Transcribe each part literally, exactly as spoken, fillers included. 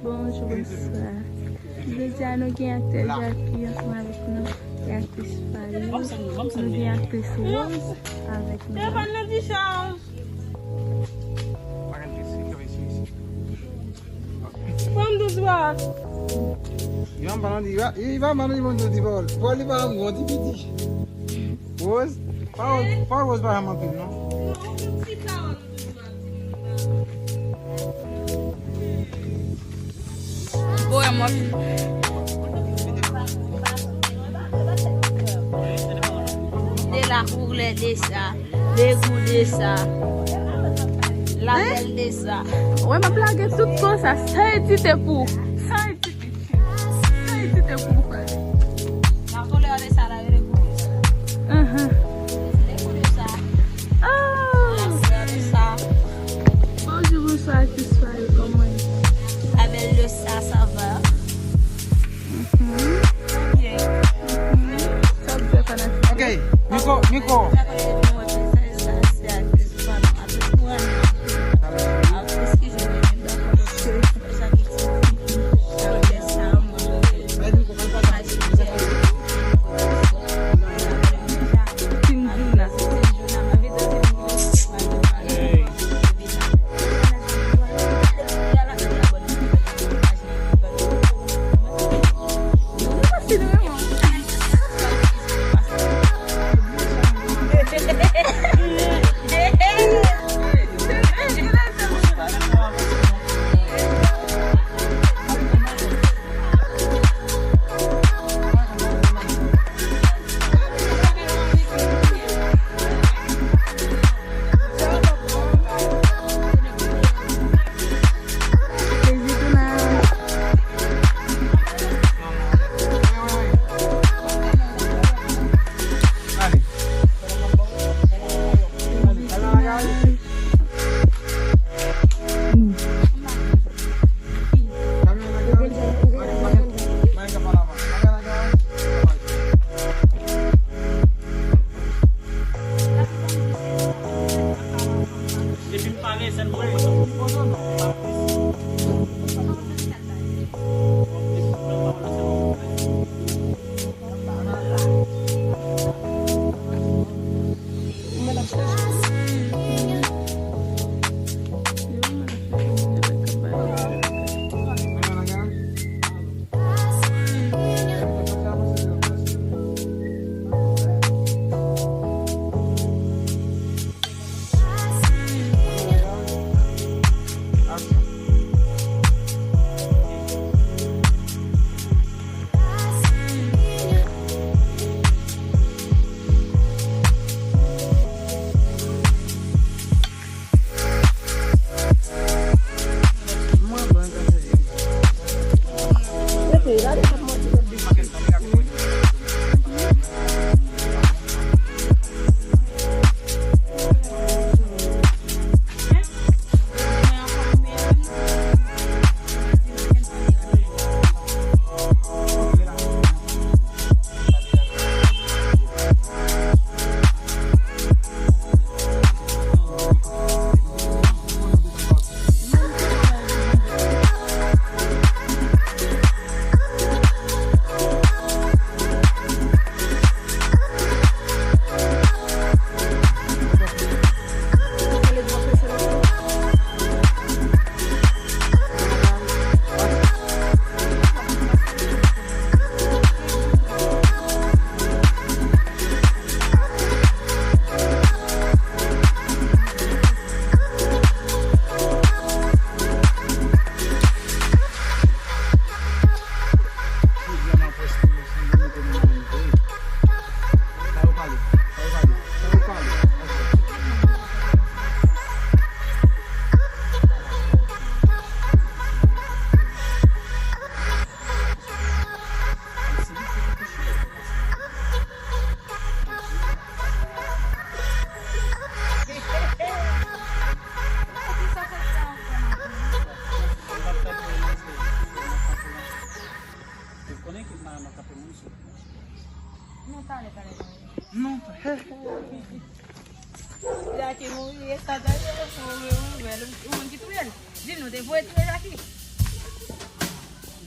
Bonjou, bonswa. Jodi a, nou gen aktè Jackie ansanm avèk nou, e aktris Faye. Nou gen aktris Rose avèk nou. Telefòn nan dichaj. Pran m douz vwa. Li pa, li pa, li pa, li pa, li pa, li pa, li pa, li pa, Rose, pawòl, pawòl Rose pa janm anpil, non. Non, yon ti pawòl. Bon, mwen. De la koulè de sa, le gou de sa, la bèl de sa. Wè, m ap lage tout konsa, san etite pou, san etite. Sa e ti te pou fè. La couleur de ça, la, le goût de ça. Mhm. Le goût de ça. Ah! La couleur de ça. Bonjou, bonswa, atis Faye, kòman w ye? La belle de ça, ça va? Mhm. Bien. Mhm. Sa ap fè fanatik. Ok, Miko, Miko. Depi m pale, sèl mwen. Non. Jackie mouri, e sa ta ye, mouri, mouri, ou menm ki touye l. Di nou te voye touye Jackie.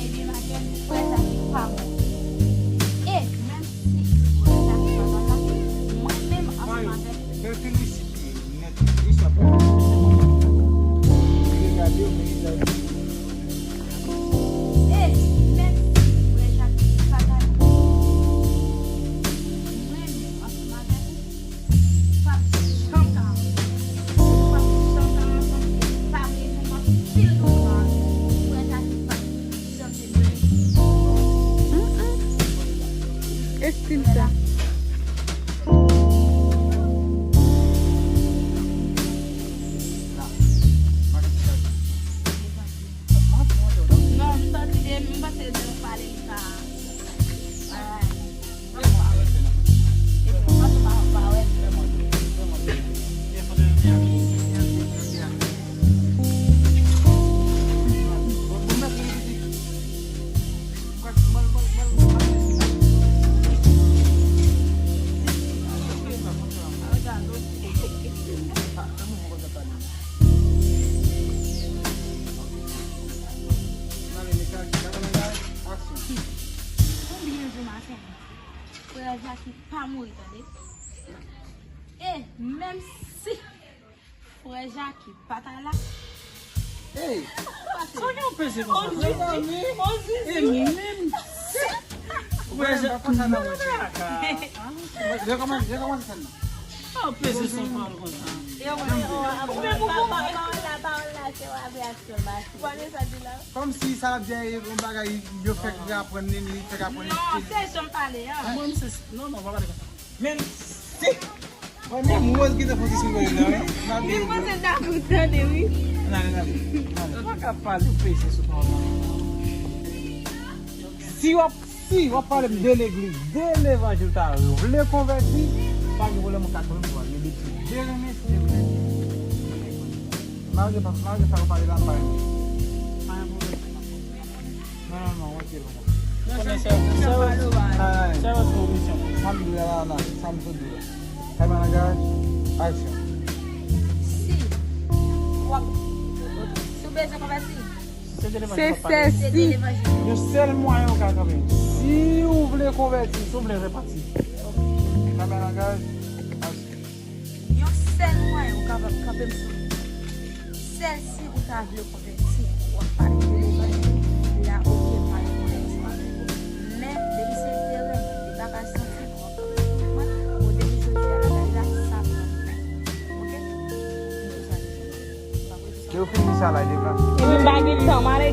Ebyen, madanm, frè Jacques pa bon. E menm si frè Jacques pa bon la, mwen menm ansanm avèk. Fè filisiti nèt, li sa pa. Li regade yo, men li sa. E menm si frè Jacques pa bon, mwen menm ansanm avèk ou, Estil sa. Non, m santi de, m panse de nou pale li pa. Konbyen jou maten? Frè Jacques pa mouri, tande. E menm si frè Jacques pa ta la. Ey! Sa gen yon peze konsa? E menm si frè Jacques pa ta la. Rekòmanse, rekòmanse sèn nan. Sa w peze san pawòl konsa? Ou menm ou konprann. Achte w avè aksyon mache. Ou pa gen sa di la? Kòmsi sa l ap di a e yon bagay yo fèk aprann li, li fèk aprann li. Non, se jan m pale an. Mwen, misye, non, non, pa pale konsa. Men si, mwen, menm Rose ki te fon ti souri la, wi. Li panse n ta konn tande, wi. N ale, n ale, n ale. Ou pa ka pale, ou peze sou pawòl mwen. Si w ap, si w ap pale m de legliz, de levanjil, ta vle konvèti, pa gen pwoblèm, ou ka konn pwal. Men depi de renmen, si te vle, malgre pa, malgre sa w pale la, m pa renmen. Pa gen pwoblèm. Non, non, non, retire l konsa. Konnen se, se, se, se yon misyon. Sa m di la, la, la, sa m sot di la. Kamera nan garaj, aksyon. Si w ap, si w bezwen konvèti, se de levanjil w ap pale. Se sèl si. Yon sèl mwayen ou ka kanpe. Si w vle konvèti, si w vle repati. Kamera nan garaj, aksyon. Yon sèl mwayen ou kapab kanpe m sou li. Sèl si ou ta vle konvèti, w ap pale de levanjil, la, oke, m pa gen pwoblèm sa. Men, depi se de renmen, de bagay santi, w ap konvèti mwen, bon, depi jodi a, bagay la, sa pran fen. Oke? M di sa deja. Ke yo fini sa la, e devan. Epi m pa gen tan, m ale.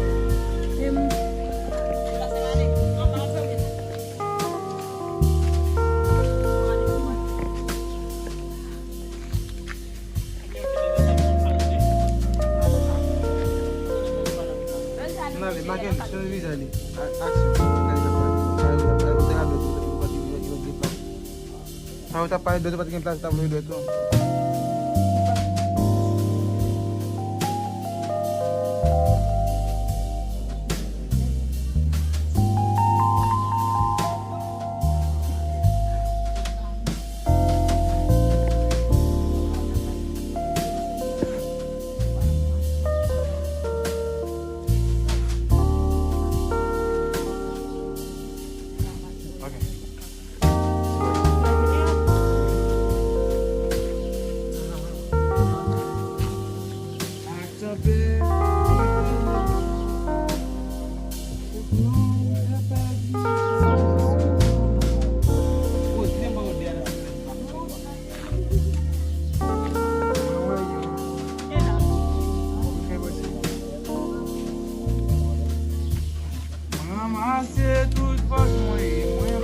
N ale, make m, se yon vizaj li. A-, aksyon. Gade sa, gade sa, gade sa, gade sa. Sa yo t ap pale dwèt, yo pa t gen plas, yo t ap voye dwèt tou. Ok. Mwen ranmase tout fòs mwen e mwen